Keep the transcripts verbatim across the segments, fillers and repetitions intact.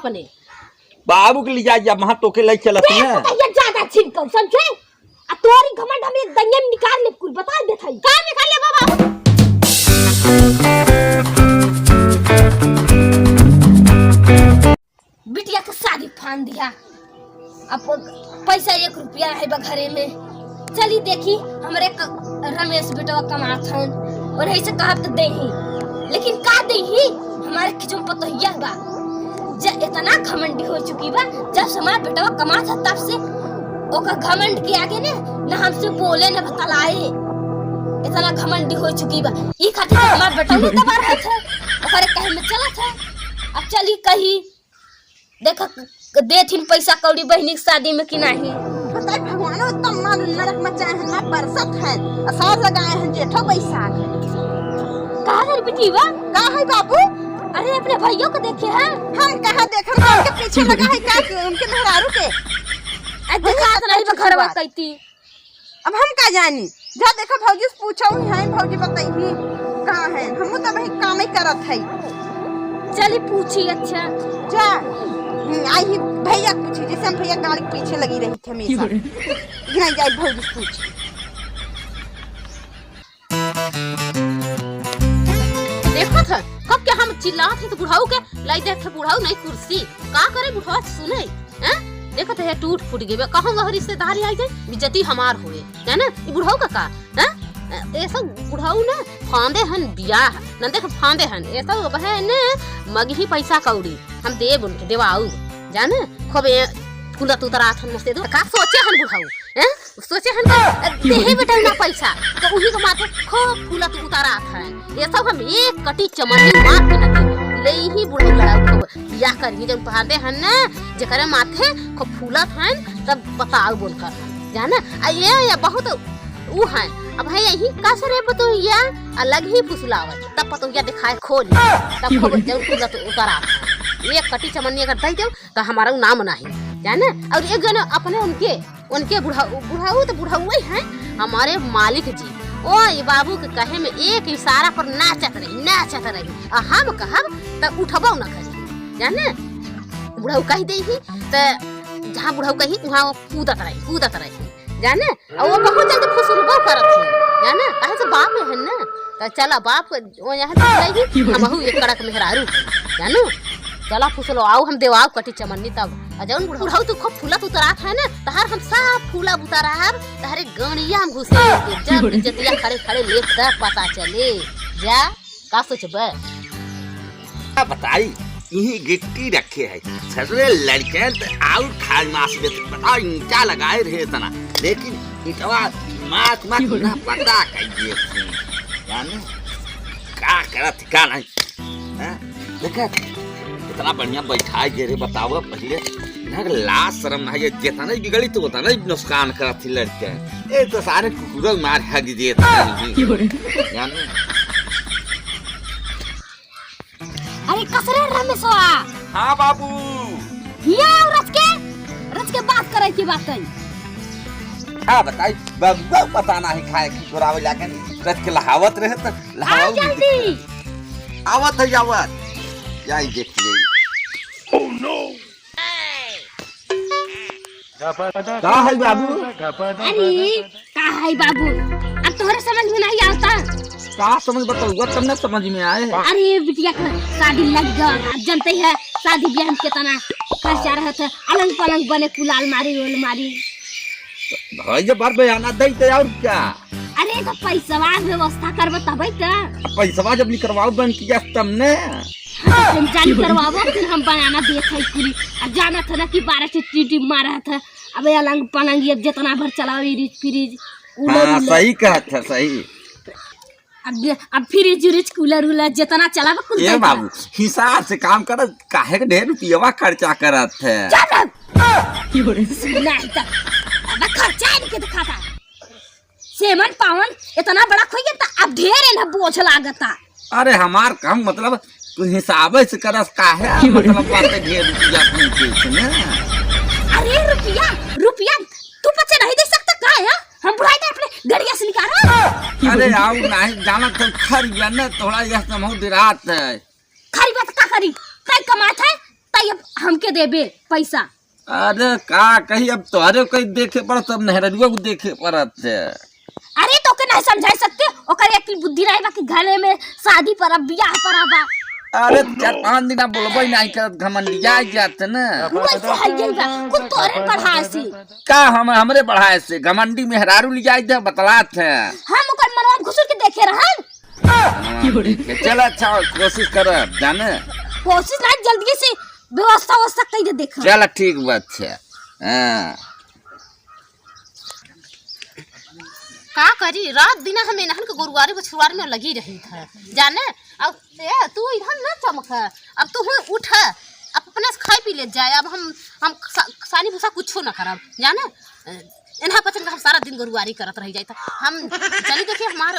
बाबू के लिजाइ जा, वहाँ तोके लइ चलत ते ना। तो ये ज्यादा छिनकौ, समझे? आ तोरी घमंड हम एक दंगे में निकाल लेब कुल, बताइ देत हई। का निकाल लेबा बाबू? बिटिया के शादी फान दिया। अब पैसा एक रुपया रहे बा घरे में। चली देखी, हमरे क-, रमेश बेटवा कमात हन, उन्हीं से कहब त देही, लेकिन का देही? हमारे किचन पतोहिया बा, जे इतना घमंडी हो चुकी बा। जब से हमार बेटवा कमात है, तब से ओकर घमंड के आगे ने, न हमसे बोले, न बतलाए। इतना घमंडी हो चुकी बा, ई खातिर तो हमार बेटवा दबा रहत है, ओकरे कहे में चलत है। अब चली कही, देख, देथिन पैसा कौड़ी बहिनी के शादी में कि नाही। बताई भगवान, उत्तम माल नरक मचाए हैं, ना बरसत है, असर लगाए हैं जेठो बैसाख। का रे बिटिया? का है बाबू? अरे, अपने भइयो को देखे हैं? हम कहाँ देखम, उनके पीछे लगा है का कि उनके मेहरारू के? ए, देखा तो नहीं बा घरवा कैती। अब हम का जानी, जा देखा भौजी से पूछो ही है, भौजी बताइही कहाँ है, हमहू तो भाई कामे करत है। चली पूछी, अच्छा। जा, हम्म, आई ही भैया पूछी, जैसे हम भैया गाड़ी के पीछे लगी रही थे हमेशा। नहीं जाए भौजी से पूछी। देखत है, कब के हम चिल्लात है तो बुढ़ऊ के लाई देत है, बुढ़ऊ नहीं कुर्सी, का करे बुढ़ऊ सुने, हैं? देखत है टूट फूट गए, कहूँगा हो रिश्तेदारी आई गई, बेइज्जती हमार हुए, है ना? ई बुढ़ऊ का का, हैं? ए सब बुढ़ऊ ना फांदे हन बियाह, न देख फांदे हन, ए सब अब है ने मगही पैसा कौड़ी, हम देब उनके देवाऊ, जाने? खूब ए फूलत उतरात हन मस्ते दो, का सोचे हन बुढ़ऊ, हैं? सोचे हन कि देहे बेटा ना पैसा, तो उही के माथे खूब फूलत उतारात है। ये सब हम एक कटी चमन्नी मार के न दे। ले ही बुढ़ऊ लड़ाऊ खूब बियाह करही, जब पहाते हन ना, जेकरे माथे खूब फूलत हन, तब बताऊ बोल कर। जाना? आ ये, ये बहुत ऊ हन। अब है यही कस रे बतोहिया, अलग ही फुसलावत। तब पतोहिया दिखाए खोल, तब खूब जब फूलत उतारात है। एक कटी चमन्नी अगर दे दो, तो हमारा ऊ नाम नाही। जाना? और एक जन अपने उनके उनके बुढ़ऊ, बुढ़ऊ तो बुढ़ऊ ही हैं, हमारे मालिक जी। ओ, ई बाबू के कहे में एक इशारा पर नाचत रही, नाचत रही। आ हम कहब त उठबो न करी। जाने? बुढ़ऊ कह दे ही, त जहाँ बुढ़ऊ कही, वहाँ वो कूदत रही, कूदत रही। जाने? और वो बहुत जल्दी फुसुलबो करत ही। जाने? कहे से बाप है ना? त चला बाप के ओ यहाँ तक जाएगी, हमहू एक कड़क मेहरारू, जानू? चला फुसलो, आओ हम देवाव कटी चमन्नी तब। आ जौन बुढ़ऊ तू खूब फूलत उतरात है ना, तहार हम सब फूला उतराब, तहरे गणिया हम घुसे देब। जब इज्जतिया खड़े खड़े लेत तब पता चले। जा, का सोचबे? का बताई, इही गिट्टी रखे है। ससुरे लड़के त आउर खाए मास देते। बताओ, ईंटा लगाए रहे इतना, लेकिन ईंटवा मास मत ना पता कहिए। जाने? का करत का नहीं, हैं? देखा, इतना बढ़िया बैठाए गे रे, बतावा पहिले। ना लाज शरम ना है, ये जितना ही बिगड़ी तो उतना ही नुकसान करत थी लड़के। ए तो सारे कुकुरों मार हग देत नहीं। जाने? अरे कसरे रमेशवा। हाँ बाबू। हिया आओ रच के, रच के बात करे की बात है। का बताई, बबुआ पता नाही खाए की गोरावे लागन, रच के लहावत रहे त लहावत आओ जल्दी। आवत है, आवत। जाई देख ले। Oh no। का है बाबू? अरे, का है बाबू? अब तोहरे समझ में नहीं आवता। का समझ बताऊंगा, तब ना समझ में आए। अरे, बिटिया का शादी लग गया, अब जानते हैं शादी ब्याह में कितना खर्चा रहत है, अलंग पलंग बने, कुल अलमारी उलमारी। भाई, जब बार बयाना दे तो और क्या? अरे, तो पैसवा व्यवस्था करबे तबे तो। पैसवा जब निकलवाओ बन किया तब ने। हाँ, तो तुम जान करवाओ, फिर हम बयाना देत है पूरी। अब जानत है ना कि बारह से टीटी मारत है। अबे अलंग पलंग ये जितना भर चलाओ, ये रिज फ्रिज, कूलर हाँ, उलर। सही कहत है, सही। अब ये, अब फ्रिज उरिज, कूलर उलर जितना चलावे, कुल ये दे बाबू, दे। हिसाब से काम कर, काहे के ढेर रुपयवा खर्चा करत है? चुप रह। नहीं तो, अब खर्चा इनके दिखाता। सेमन पावन इतना बड़ा खोइए त अब ढेर इन्हें बोझ लागता। अरे हमार काम मतलब तू हिसाबे से करस काहे, मतलब बात ढेर रुपया पूछे से ना। अरे रुपया, रुपया तू पचे नहीं दे सकता का है? हम बुढ़ाई का अपने गड़िया से निकालो। अरे आओ नहीं जानत तो खर गया ना, थोड़ा यह समझ रात है। खरी बात का करी? तई कमात है, तई अब हमके देबे पैसा। अरे का कही, अब तोहरे कोई देखे पड़त, अब मेहररुआ को देखे पड़त है। अरे तो के नहीं समझाई सकते, ओकर एक बुद्धि रहे बाकी घरे में शादी पर अब बियाह पर अब। अरे चार पाँच दिन अब बोलबो ही नहीं करत, घमंडिया जात ना। वैसे है गई बा, कुल तोरे बढ़ाए से। का हम, हमरे बढ़ाए से? घमंडी मेहरारू ले जाए दे, बतलात है। हम ओकर मनवा में घुसुर के देखे रहन। हाँ, ठीक है। चल अच्छा, कोशिश कर जाने। कोशिश ना, जल्दी से व्यवस्था व्यवस्था कई दे देखा। चल ठीक बा, अच्छा। हाँ। का करी, रात दिन हम एनहन के गोरुआरी बछुआर में लगी रही था, जाने। अब ए, तू इधर ना चमक, अब तू हुई उठ, अपने से खाई पी ले जाए। अब हम, हम सा-, सानी भूसा कुछो ना करब, जाने। एनहा पचन का हम सारा दिन गोरुआरी करत रह जाए। हम चली देखिए हमार,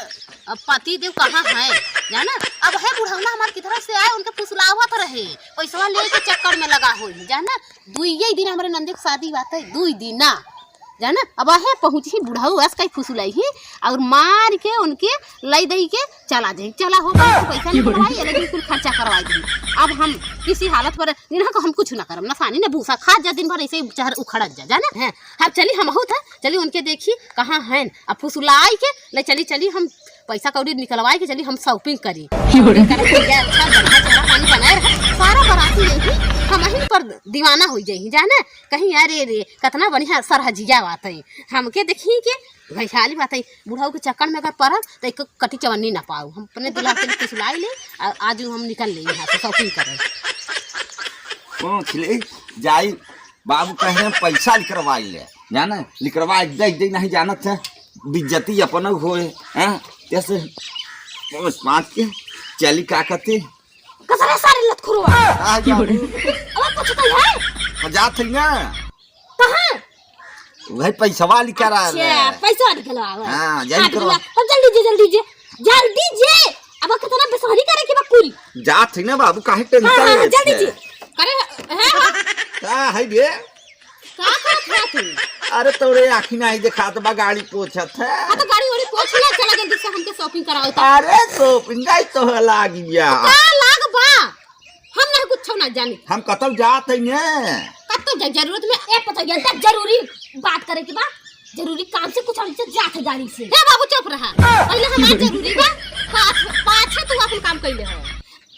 अ, पति देव कहाँ है, जाने। अब है बुढ़ौना हमार किधर से आए, उनके फुसलावत रहे, पैसवा ले के चक्कर में लगा होई, जाने। दुइये दिन हमरे नंदे के शादी बात है, दुई दिन ना, जाना। अब आहे पहुँची बुढ़ऊ अस कई फुसुलाई ही और मार के उनके लई दई के चला जाई। चला हो गई, पैसा नहीं करवाई, ये लेकिन कुल खर्चा करवाई दी। अब हम किसी हालत पर इन्हां को हम कुछ ना करब, ना सानी ना भूसा, खा जा दिन भर ऐसे ही चहर उखड़त जा, जाना। हैं, अब चली हम बहुत है, चली उनके देखी कहाँ हैं। अब फुसुलाई के ले चली, चली हम पैसा कौड़ी निकलवाई के चली हम shopping करी। Shopping करब, बढ़िया अच्छा बढ़िया चेहरा पानी बनाए रहे। सारा बराती यही हम ही पर दीवाना हो जाई, जाना। कहीं अरे रे, कतना बढ़िया सरहजिया बात है। हमके देखी के वैशाली बात है, बुढ़ऊ के चक्कर में अगर पड़ब, तो एक कटी चवन्नी ना पाऊ। हम अपने दुल्हा के लिए कुछ लाई ले, और आज हम निकल ले यहाँ से shopping करे। पहुँच ले, जाई, बाबू कहे, "पैसा लिखरवाई ले।" जाना, लिखरवाई दे, दे नहीं जानत है, बेइज्जती अपन होए, हैं? जैसे पहुँच पाँच के, चली का कहती? कसरे सारे लतखुरवा। आ, बाबू। अब कुछ तो है? हाँ, जात है ना। कहाँ? वही पैसवा निकल रहा अच्छा, है। पैसवा निकलवा, वही। हाँ, जल्दी हाँ, करो। निकलवा। अब जल्दी जे, जल्दी जे, जल्दी जे। अब कितना बेसहरी करे के बा कुल। जात है ना बाबू, काहे tension हाँ, हाँ, लेत जल्दी है? जे। करे, है, हाँ। का है बे? का करत है तू? अरे तोरे आँखी नहीं देखात बा, गाड़ी पोछत है। हाँ, तो गाड़ी वाड़ी पोछ ना, चला जल्दी से हमके shopping कराओ तो। अरे shopping नहीं तो लागी बा। का लाग बा? हम ना कुछ ना जानी। हम कतौ जात है ने। कतौ जा-, जरूरत में, ए, पता गया, जरूरी बात करे के बा, जरूरी काम से कुछ हमसे जात है गाड़ी से। हे बाबू, चुप रहा। पहले हमार जरूरी बा, पाछ-, पाछे तू अपन काम कैले हो।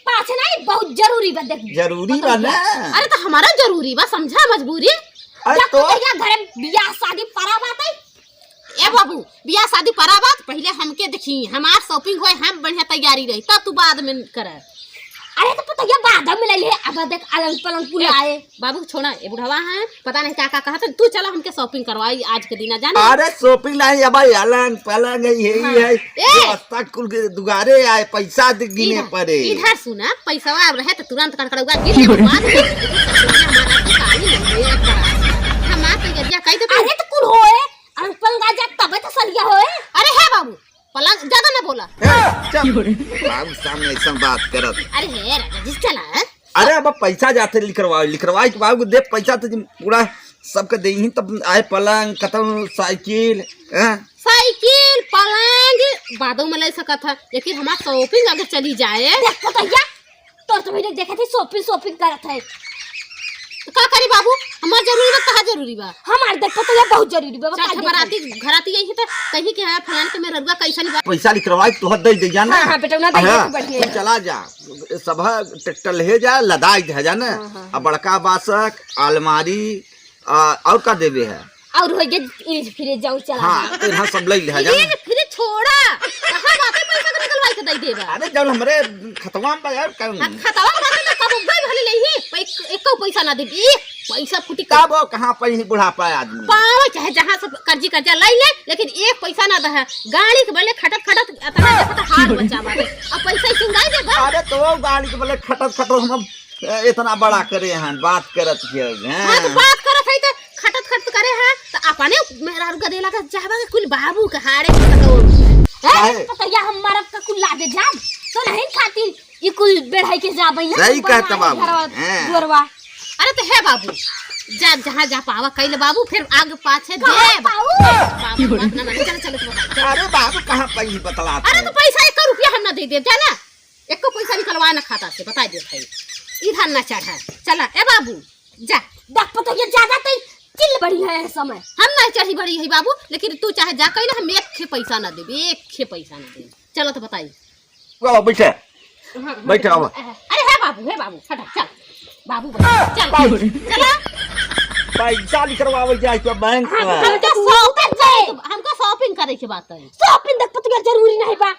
पाछे नहीं, बहुत जरूरी बा, देख। जरूरी बा ना। अरे, तो हमारा जरूरी बा, समझा मजबूरी। अरे, जा तो? पता गया, घरे बियाह शादी पड़ा बात है। ए बाबू, बियाह शादी परा बात, पहिले हमके देखी, हमार shopping होए, हम बढ़िया तैयारी रही, तब तू बाद में करे। अरे तो पतोहिया बाद में ले ले, अब देख अलंग पलंग कुल ए, आए। बाबू छोड़ा, ए बुढ़वा है, पता नहीं का का कहत है, तू चला हमके shopping करवाई आज के दिन, जाने। अरे shopping नहीं, अब अलंग पलंग है, यही हाँ। है, ए! व्यवस्था कुल के दुआरे आए, पैसा दे गिने इधर, पड़े। इधर सुना, पैसवा अब रहे तो तुरंत कड़कड़ौआ गिर जाए, बाद में हमारा तो काली नहीं है, हमार तैयारियां कई दे तू। अरे तो कुल होए, अरे पलंग आ जात तबे तो सरिया होए। अरे हे बाबू, पलंग ज्यादा ना बोला। ए, चुप। बाबू सामने ऐसा बात करत। अरे हे राजा जी, चला है। अरे अब पैसा जाते लिखरवा, लिखरवा के बाबू दे पैसा तो पूरा सबके दे ही, तब आए पलंग, कतौ साइकिल, हैं? साइकिल, पलंग बादो में ले सकत है, लेकिन हमार shopping अगर चली जाए। देख पतोहिया, तोर तो भैया देखे थे shopping, shopping करत है। तो का करी बाबू, हमार जरूरी बा, कहाँ जरूरी बा? हमार देख पतोहिया बहुत जरूरी बा, बता चार दे। बराती, घराती यही तो कहीं के है, फलान के मेहररुआ कैसन बा? पैसा लिखरवाई तोहर दे दे जाना। हाँ, हाँ, बेटा, ना दे, हाँ, तू बढ़िया तू है। चला जा, सब ट्रैक्टर ले जा, लदाई दे जाना। हाँ, हाँ, अब हाँ। बड़का बासक, अलमारी, आ, और का देबे है? और हो गए फ्रिज, फ्रिज जाऊ चला हाँ, जा। तो यहाँ सब ले ले जा। फ्रिज, फ्रिज छोड़ा, कहाँ बातें पैसा के निकलवाई के दे देबा? अरे जब हमरे खतवा में बा यार, कौन? हाँ, खतवा में बा तो कब गई भले ले ही, पै-, एको पैसा ना देबी, पैसा फूटी कर। तब वो कहाँ पाई बुढ़ापा आदमी? पावे चाहे जहाँ से कर्जी कर्जा लाई ले, लेकिन एक पैसा ना दे। गाड़ी के बले खटत खटत अतना देखत हाथ बचा बाटे। अब पैसा ही सिंगाई देबा? अरे तो वो गाड़ी के बले खटत खटत हम ए, इतना बड़ा करे हैं, बात करत के हैं। हाँ, तो बात करत है तो खटत खटत करे हैं, तो अपने मेहरारू गदेला का चाहबा के कुल बाबू के हाड़े के तो। काहे? हैं? तो या हम मरब का कुल लागे जाब, तो नहीं खातिर ई कुल बेढ़ाई के जाबे हैं, सही ऊपर कहता हमारे बाबू। घरवा, हैं। दुअरवा। अरे तो हे बाबू, जा, जहाँ जा पावा कइले बाबू, फिर आगे पाछे कहाँ दे। पाऊ? बाबू, बात ना माने, चलो, चलो, चलो, चलो। अरे बाबू, कहाँ पाई बतलात अरे है? तो पैसा एक रुपया हम ना दे देब, जाना? एको पैसा निकलवा ना खाता से, बता दे भाई। इधर ना चढ़ा। चला, ए बाबू, जा। देख पतोहिया, ज्यादा तई चिल बड़ी है इस समय। हम नहीं चढ़ी बड़ी है बाबू, लेकिन तू चाहे जा कहीं ना, हम एक खे पैसा ना देबे, एक खे पैसा ना देबे। चलो तो बताई। आवा, बैठे। हाँ, हाँ, बैठे, आवा। अरे हे बाबू, हे बाबू, हटा, चल। बाबू, बैठ, चल, चला। पैसा निकलवावे जाए के बैंक हाँ, में। हमके shopping करे, हमको shopping करे के बात है। Shopping देख पतोहिया जरूरी नहीं बा।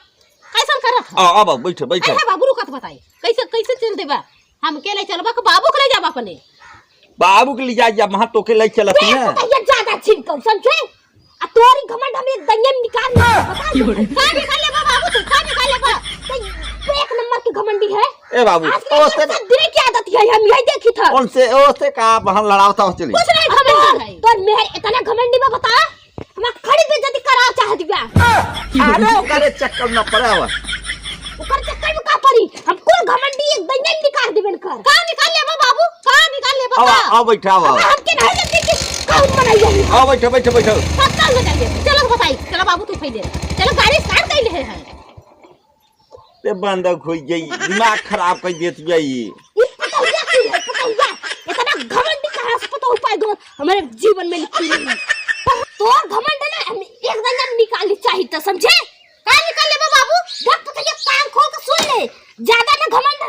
कैसन करत है? आ, आवा, बैठे, बैठे। अरे हे बाबू, रुकत बताई, कैसे, कैसे चल देबा? हमके ले चलबा के बाबू के ले जाबा अपने? बाबू के ले जा, जा, वहाँ तोके ले चलत देख, है। तो ये ज्यादा छिनकल, समझे? आ तोरी घमंड हम एक दंगे में निकाल ले, बता दे। का निकाल लेबा बाबू तू? का निकाल लेबा? तो एक नंबर के घमंडी है। ए बाबू, आज के ओ से दिन से दिने की आदत है, हम यही देखी था। उनसे, ओ से का बहन लड़ावता हो चली। कुछ नहीं घमंडी है। तोर मेहर इतना घमंडी बा, बता। हमार खड़ी बेइज्जती कराव चाहत बा। अरे ओकरे चक्कर न पड़े आवा। ओकर चक्कर में का पड़ी? हम कुल घमंडी एक दंगे में निकाल देबे कर। का निकाल लेबा बाबू? का निकाल लेबा आवा, का? आवा बैठा, आवा। अब हमके नहीं लगती कि कौन बनाई है। आवा बैठा, बैठा, बैठा। पक्का हो जाइए। चलो बताई। चलो बाबू तू पहले। चलो गाड़ी start कर ले है। ते बंदक होई जाई, दिमाग खराब कर देत जाई। ई पतोहिया की है, पतोहिया। इतना घमंडी कहाँ से पतोह पाए गो? हमारे जीवन में लिखी नहीं। तो घमंड ना हम एक दंगे में निकाल ली चाहिए तो समझे? का निकाल लेबा बाबू? देख पतोहिया कान खोल के सुन ले। ज्यादा ना घमंड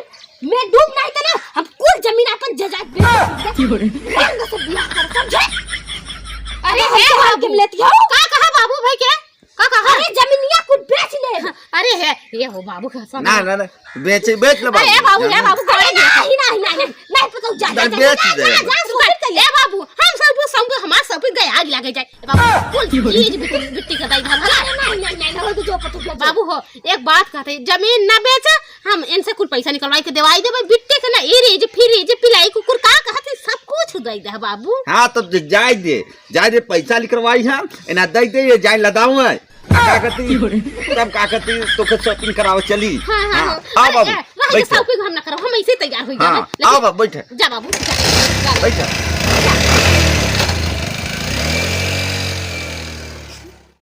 में डूब नहीं तो ना हम कुल जमीन अपन जायदाद बेच देब। रंग से बियाह कर समझे? अरे हम हे तोहार बाबू। के लेती हो। का कहा बाबू भाई के? का कहा? अरे जमीनिया कुल बेच ले। अरे हे, ये हो बाबू का सब। ना, ना, ना, बेच, बेच ले अरे बाबू। बाबू, हे बाबू, अरे गोड़े नहीं, नहीं, नहीं, नहीं, नहीं, पतोह जा, जा, जा, बेच जा, दे। जा, जा, सुधर के ए बाबू, हम सब, सब, हमार सब गए आग लगे जाए। ए बाबू, कुल चीज बिट्टी, बिट्टी का दाई भला। अरे नहीं, नहीं, नहीं, नहीं, हो तो जो पतोह जा। बाबू हो, एक बात कहते, जमीन ना बेचे, हम इनसे कुल पैसा निकलवाई के देवाई देबे, बिट्टी के ना, ई रीज, फिर रीज, पिलाई, कुकुर का कहते, सब कुछ दे दे बाबू। हाँ, तो ज-, जाए दे, जाए दे, पैसा निकलवाई हम, इना दे दे, ये जाए लदाऊ है। का कहती? तब का कहती? तोके shopping करावे चली। हाँ, हाँ, हाँ। हाँ, आओ अरे, बाबू, ए, रह जा, बैठ जा। Shopping हम ना करब, हम ऐसे ही तैयार हो हाँ, जाबे। लेकिन आओ बाबू, बैठ। जा बाबू, जा, जा। बैठ। जा।